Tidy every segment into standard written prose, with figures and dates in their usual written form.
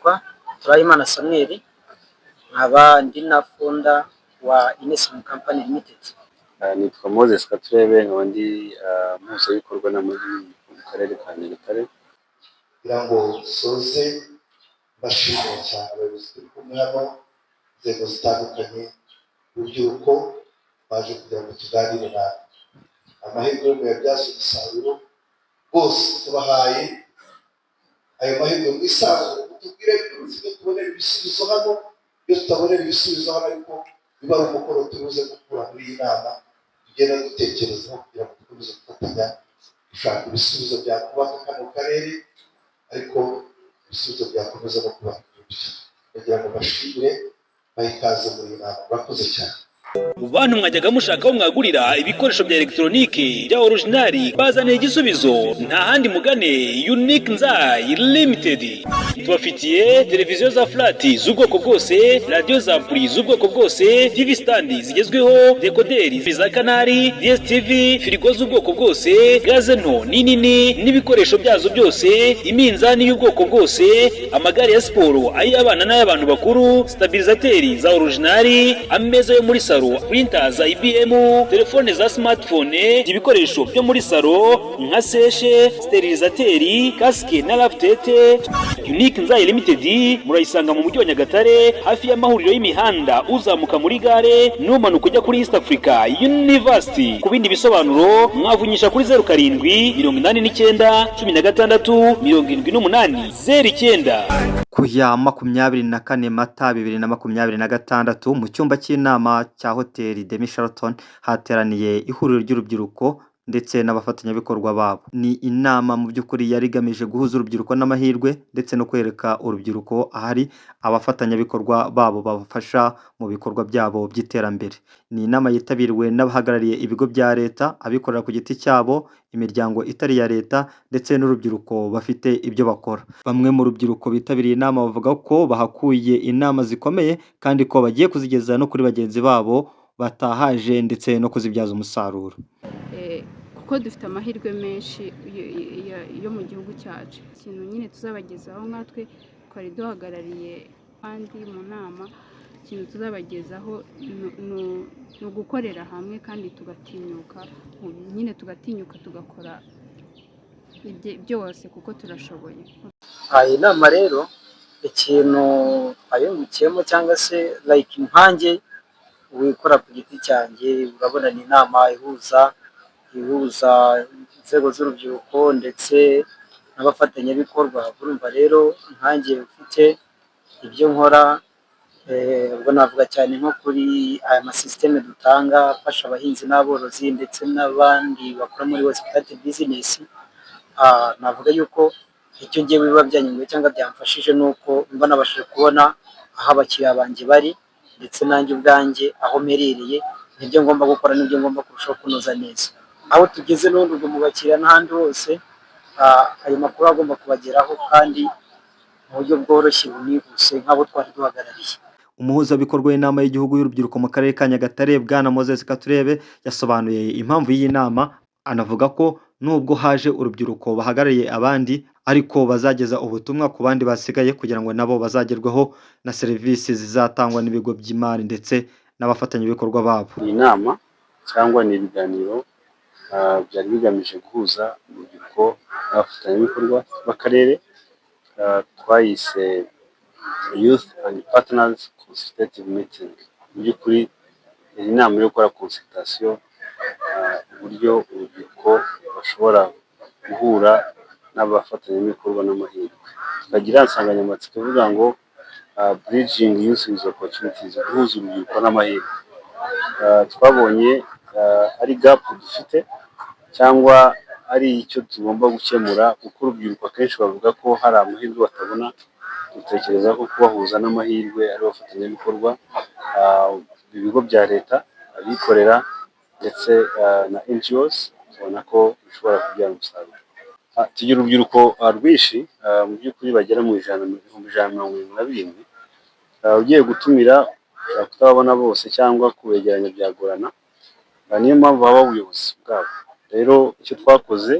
Nitwa Turahimana Samuel, nkaba ndi na founder wa Inesim Company Limited. Nitwa Moses Katurebe, nkaba ndi umuhuzabikorwa n'amahirwe mu karere ka Nyagatare. Kugira ngo soze, mbashimira cyane abayobozi turi kumwe hano, inzego zitandukanye, urubyiruko baje kugira ngo tuganire natwe. Amahirwe yo muyabyaze umusaruro rwose. Tubahaye ayo mahirwe, mwisanzure, mutubwire ibyo tubonera ibisubizo hano. Iyo tutabonera ibisubizo hano, ariko biba ari umukoro tubuze gukura muri iyi nama, tugenda dutekerezaho kugira ngo dukomeze gufatanya gushaka ibisubizo byakubaka kano karere, ariko ibisubizo byakomeza no kubaka igihugu cyacu. Ndagira ngo mbashimire, bahe ikaze muri iyi nama. Murakoze cyane. Bantu mwajyaga mushaka aho mwagurira ibikoresho bya elegitoronike bya original, bazaniye igisubizo. Nta handi, mugane Unique Nzayi Limited. Tubafitiye televiziyo za flat z'ubwoko bwose, radiyo za ampli z'ubwoko bwose, TV stand zigezweho, dekoderi za Canal, DSTV, firigo z'ubwoko bwose, gaze nto n'inini n'ibikoresho byazo byose, iminzani y'ubwoko bwose, amagare ya siporo, ay'abana n'ay'abantu bakuru, stabilisateur za original, ameza yo muri salo, printer za IBM, telefone za smartphone, ibikoresho byo muri salo nka sèche, stérilisateur, casque na lave-tête. Unique Nzayi Limited murayisanga mu mujyi wa Nyagatare, hafi y'amahuriro y'imihanda uzamuka muri gare n'umanuka ujya kuri East Africa University. Ku bindi bisobanuro mwavunyisha kuri 0789167809. Ku ya 24 Mata 2026, mu cyumba cy'inama cya hoteli Demi Sheraton hateraniye ihuriro ry'urubyiruko ndetse n'abafatanyabikorwa babo. Ni inama mu by'ukuri yari igamije guhuza urubyiruko n'amahirwe ndetse no kwereka urubyiruko ahari abafatanyabikorwa babo babafasha mu bikorwa byabo by'iterambere. Ni inama yitabiriwe n'abahagarariye ibigo bya leta, abikorera ku giti cyabo, imiryango itari iya leta ndetse n'urubyiruko bafite ibyo bakora. Bamwe mu rubyiruko bitabiriye inama bavuga ko bahakuye inama zikomeye kandi ko bagiye kuzigeza no kuri bagenzi babo batahaje ndetse no kuzibyaza umusaruro. Kuko dufite amahirwe menshi yo mu gihugu cyacu. Ikintu nyine tuzabagezaho nkatwe twari duhagarariye abandi mu nama, ikintu tuzabagezaho ni ugukorera hamwe kandi tugatinyuka nyine, tugatinyuka tugakora byose kuko turashoboye. Iyi nama rero, ikintu twayungukiyemo cyangwa se like nkanjye wikora ku giti cyanjye, urabona ni inama ihuza inzego z'urubyiruko ndetse n'abafatanyabikorwa. Urumva rero nkanjye ufite ibyo nkora, ubwo navuga cyane nko kuri aya masisiteme dutanga afasha abahinzi n'aborozi ndetse n'abandi bakora muri hospitality business, navuga yuko icyo ngewe biba byanyunguye cyangwa byamfashije ni uko mba nabashije kubona aho abakiriya banjye bari, ndetse nanjye ubwanjye aho mperereye n'ibyo ngomba gukora n'ibyo ngomba kurushaho kunoza neza. Aho tugeze n'ubundi ubwo mu bakiriya n'ahandi hose, ayo makuru agomba kubageraho kandi mu buryo bworoshye bunihuse nk'abo twari duhagarariye. Umuhuzabikorwa w'inama y'igihugu y'urubyiruko mu karere ka Nyagatare, Bwana Moses Katurebe, yasobanuye impamvu y'iyi nama, anavuga ko nubwo haje urubyiruko bahagarariye abandi, ariko bazageza ubutumwa ku bandi basigaye kugira ngo nabo bazagerweho na serivisi zizatangwa n'ibigo by'imari ndetse n'abafatanyabikorwa babo. Iyi nama cyangwa ni ibiganiro byari bigamije guhuza urubyiruko n'abafatanyabikorwa b'akarere. Twayise Youth and Partners Consultative Meeting. Mu by'ukuri iyi nama yo gukora consultation, uburyo urubyiruko bashobora guhura n'abafatanyabikorwa n'amahirwe, tukagira insanganyamatsiko ivuga ngo "Bridging Youth with Opportunities", guhuza urubyiruko n'amahirwe. Twabonye ari gap dufite cyangwa ari icyo tugomba gukemura, kuko urubyiruko akenshi bavuga ko hari amahirwe batabona. Dutekereza ko kubahuza n'amahirwe ari abafatanyabikorwa, ibigo bya leta, abikorera ndetse na NGOs, tubona ko bishobora kubyara umusaruro. Tugira urubyiruko rwinshi mu by'ukuri bagera mu 177,000. Ugiye gutumira ushobora kutababona bose cyangwa kubegeranya byagorana, niyo mpamvu haba ubuyobozi bwabo. Rero icyo twakoze,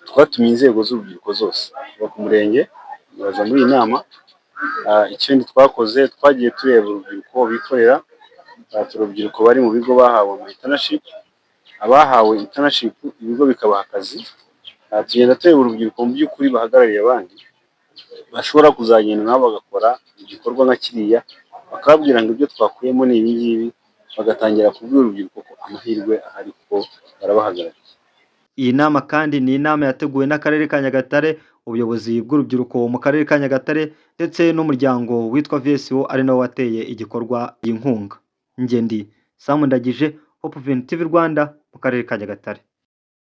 twatumiye inzego z'urubyiruko zose kuva ku murenge baza muri iyi nama. Ikindi twakoze, twagiye tureba urubyiruko bikorera, urubyiruko bari mu bigo bahawe ama internship, abahawe internship ibigo bikabaha akazi. Tugenda tureba urubyiruko mu by'ukuri bahagarariye abandi, bashobora kuzagenda nabo bagakora igikorwa nka kiriya, bakababwira ngo ibyo twakuyemo ni ibi ngibi, bagatangira kubwira urubyiruko ko amahirwe ahari kuko barabahagarariye. Iyi nama kandi ni inama yateguwe n'Akarere ka Nyagatare, ubuyobozi bw'urubyiruko mu Karere ka Nyagatare ndetse n'umuryango witwa VSO, ari nawo wateye igikorwa inkunga. Njye ndi Sam Ndagije, Hope TV Rwanda, mu Karere ka Nyagatare.